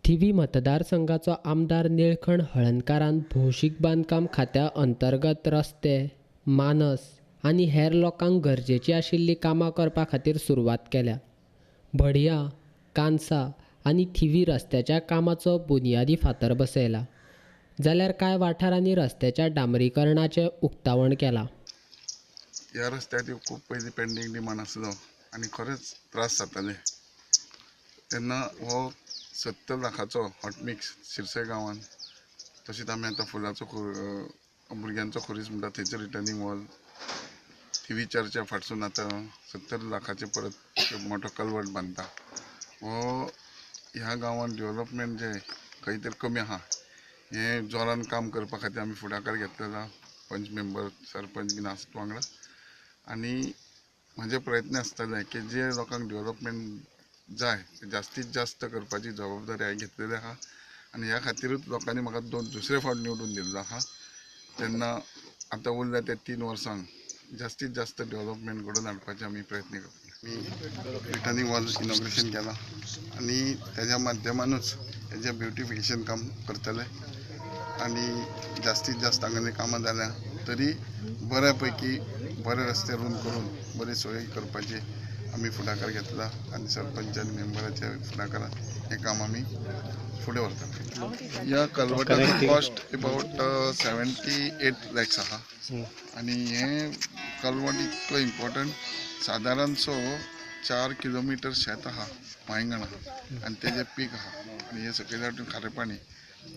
थिवी मतदारसंघाचो आमदार निळखंठ हळर्णकारान भौशीक बांदकाम खात्या अंतर्गत रस्ते, मानस आनी हेर लोकांक गरजेची आशिल्लीं कामां करपा खातीर सुरवात केल्या. भडया, कांसा आनी थिवी रस्त्याच्या कामाचो बुनियादी फातर बसयला, जाल्यार कांय वाठारांनी रस्त्याच्या डांबरीकरणाचें उक्तावण केलां. ह्या रस्त्याची खूब पयलीं पेंडींग डिमांड आसलो आनी खरेंच त्रास जाताले तेन्ना हो 70 लाखाचो हॉटमिक्स शिरसय गांवान, तशेंच आमी आतां फुलाचो भुरग्यांचो खुरीस म्हणटा थंयचो रिटर्निंग वॉल, थिवी चर्चा फाटसून आतां 70 लाखाचे परत मोठो कलवट बांदता. हो ह्या गांवान डेवलपमेंट जें खंय तरी कमी आहा, हें जोरान काम करपा खातीर आमी फुडाकार घेतलेलो, पंच मेंबर सरपंच बीन आसत वांगडा. आनी म्हाजे प्रयत्न आसतले की जे लोकांक डेवलपमेंट जाय जास्तीत जास्त करपाची जबाबदारी हांवें घेतलेली आहा आनी ह्या खातीरूच लोकांनी म्हाका दुसरे फावट निवडून दिल्लो आहा. तेन्ना आतां उरल्या ते 3 वर्सांक जास्तीत जास्त डेवलपमेंट घडोवन हाडपाचे आमी प्रयत्न करतले. आमी रिटर्निंग वॉल इनॉग्रेशन केलां आनी तेज्या माध्यमानूच हेजें ब्युटिफिकेशन काम करतले आनी जास्तीत जास्त हांगासर कामां जाल्या तरी बऱ्या पैकी बरे रस्ते रूंद करून बरी सोय करपाची आमी फुडाकार घेतला आनी सरपंच आनी मेंबराच्या फुडाकारान हें काम आमी फुडें व्हरतले. ह्या कलवटाचो कॉस्ट अबावट 78 लॅक्स आहा आनी हें कलवट इतलो इम्पॉर्टंट, सादारणसो 4 किलोमिटर शेत आहा वांयगणा आनी तेजें पीक आहा आनी हें सकयल्या वटेन खारें पाणी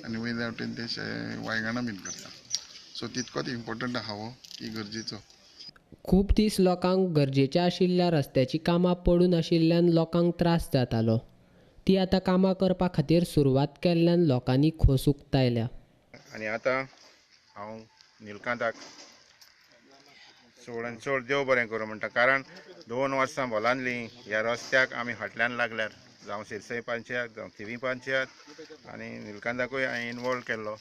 आनी वयल्या वटेन ते वांयगणां बीन करता. सो तितकोच इम्पॉर्टंट आहा हो की गरजेचो. खूब दीस लोकांक गरजेच्या आशिल्ल्या रस्त्याचीं कामां पडून आशिल्ल्यान लोकांक त्रास जातालो. ती आतां कामां करपा खातीर सुरवात केल्ल्यान लोकांनी खोस उक्तायल्या. आनी आतां हांव निलकांताक चड आनी चड देव बरें करूं म्हणटा, कारण 2 वर्सां भोलानलीं ह्या रस्त्याक आमी फाटल्यान लागल्यार, जावं शिरसय पंचायत जावं थिवी पंचायत आनी निलकांताकूय हांवें इनवॉल्व केल्लो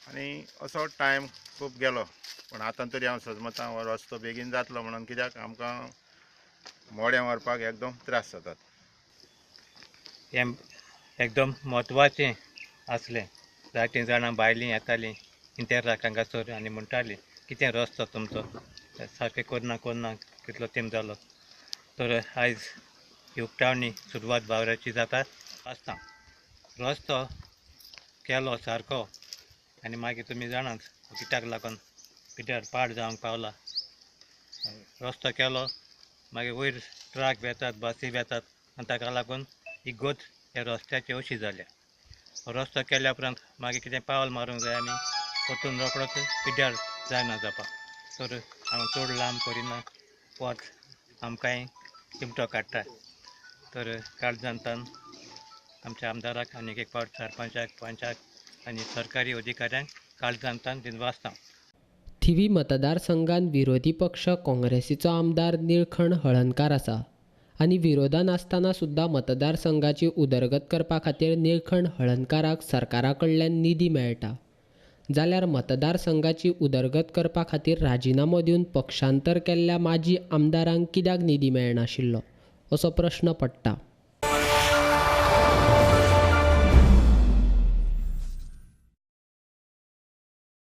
आनी असो टायम खूब गेलो. पूण आतां तरी हांव सजमतां हो रस्तो बेगीन जातलो म्हणून, कित्याक आमकां मोड्यां व्हरपाक एकदम त्रास जातात. हें एकदम म्हत्वाचें आसलें. जायतीं जाणां भायलीं येतालीं इंतेराक हांगासर आनी म्हणटालीं कितें रस्तो तुमचो सारकें करना करना कितलो तेंप जालो. तर आयज ही उक्तावणी सुरवात बावऱ्याची जाता आसता. रस्तो केलो सारको आनी मागीर तुमी जाणात कित्याक लागून पिड्ड्यार पाड जावंक पावला. रस्तो केलो मागीर वयर ट्रक वेतात, बसी वेतात आनी ताका लागून ही गत ह्या रस्त्याची अशी जाल्या. रस्तो केल्या उपरांत मागीर कितें पावल मारूंक जाय आनी परतून रोकडोच पिड्ड्यार जायना जावपाक. तर हांव चड लांब करिना, वत आमकांय चिमटो काडटा. तर काळजांतान आमच्या आमदाराक आनी एक फावट सरपंचाक, पंचाक आनी सरकारी अधिकाऱ्यांक काळजांतान दिनवासता. थिवी मतदारसंघान विरोधी पक्ष काँग्रेसीचो आमदार निळखंठ हळर्णकार आसा आनी विरोधान आसतना सुद्दां मतदारसंघाची उदरगत करपा खातीर निळखंठ हळर्णकाराक सरकारा कडल्यान निधी मेळटा, जाल्यार मतदारसंघाची उदरगत करपा खातीर राजिनामो दिवन पक्षांतर केल्ल्या माजी आमदारांक कित्याक निधी मेळनाशिल्लो असो प्रश्न पडटा.